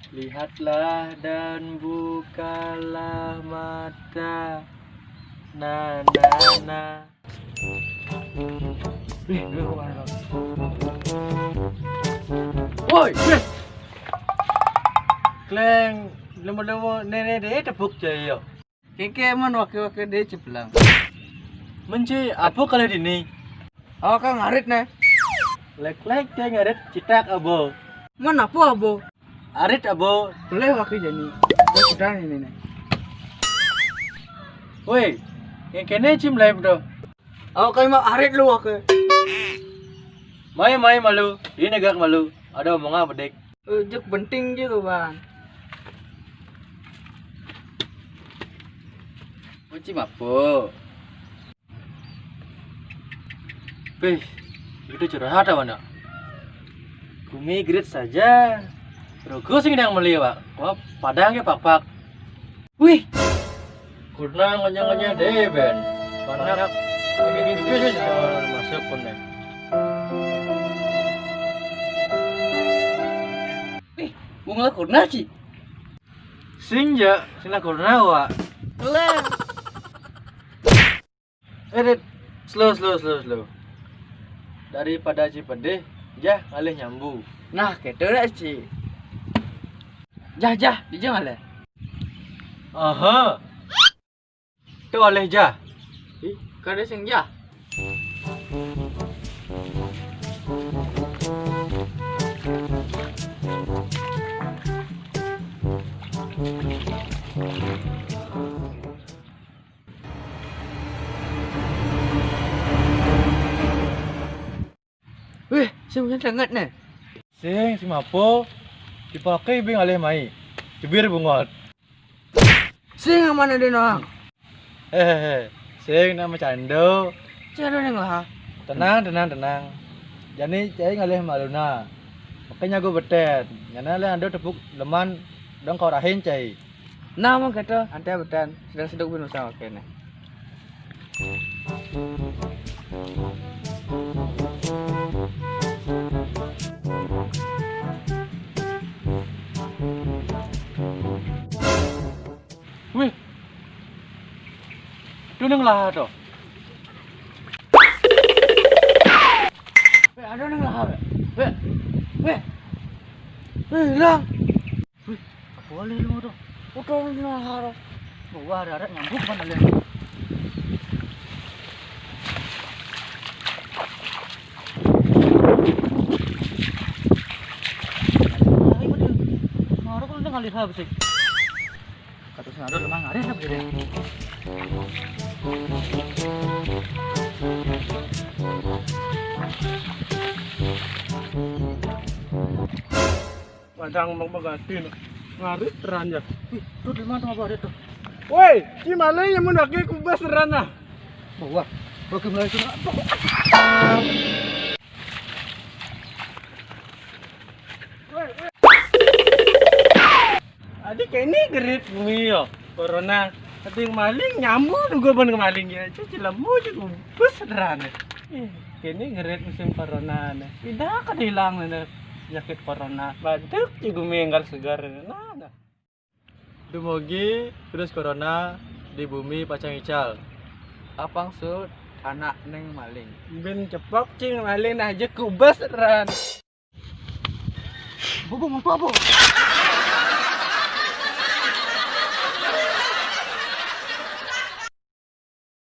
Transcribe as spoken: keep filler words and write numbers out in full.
Lihatlah dan bukalah mata. Na na na. Woi, Kleng, lemo-lemo nene de tepuk jaya. Kengke mon wake-wake de ceplang. Menci apa kali dini? Awak ngarit ne. Lek-lek de ngarit citak abo. Mon apa abo? Arit abo. Boleh wake jani. Kau sudah ini ne. Woi, yang kene cim lain do. Awak kai mak arit lu wake. Mai, mai malu, ini gak malu. Ada omongan bedik. Ujuk penting juga, Bang. Kunci mapo? Pih, itu curhat apa nak? Kumi gerit saja. Rogo sing nang meli, Pak. Wah, padang ke papak. Wih. Kurna ngenya-ngenya deh, Ben. Panak. Ini itu sih masuk kone. Ih, bunga kurna, Ci. Sing ja, sing lah kurna, Wak. Leh. Eh, Dit. Slow, slow, slow, slow. Daripada Ci pedih, jah ngalih nyambu. Nah, gitu dah, Ci. Jah, jah, di jah ngalih. Aha. Tu oleh jah. Ih, kada sing jah. Wih, sing hujan sangat ne. Sing, sing mapo? Dipakai bing alih mai. Cebir bungot. Sing mana dia nang? Hehehe. Sing nak bercanda. Cero neng lah. Tenang, tenang, tenang. Jani cai ngalih maluna. Makanya gue beten. Nyana le ando tepuk leman dong kau rahin cai. Nah, mau kata ante beten sedang seduk bin usah oke nih. Wih. Tu neng lah tu. Weh, ada neng lah, weh. Weh. Weh. Weh, hilang. Wih, boleh lu tu. Udah neng lah tu. Wah, ada nyambung mana le? Marah kau neng ngalih habis sih. Kata senado lemah ngarit apa gitu. Padang mau bagati no. Ngarit teranja. Wih, tu di mana apa ada tu? Woi, si maling yang mendaki kubas terana. Wah, bagi mulai tu. Adi kene gerit bumi yo, corona. Adi maling nyambu juga ban maling ya. Cuci lembu juga bus ran. Eh, kene gerit musim corona ne. Pindah ke hilang ne penyakit corona. Batuk juga menggal segar. Nah, nah. Dumogi virus corona di bumi pacang ical. Apang sud anak neng maling. Bin cepok cing maling nah aja kubas ran. Bobo ngapa, Bo?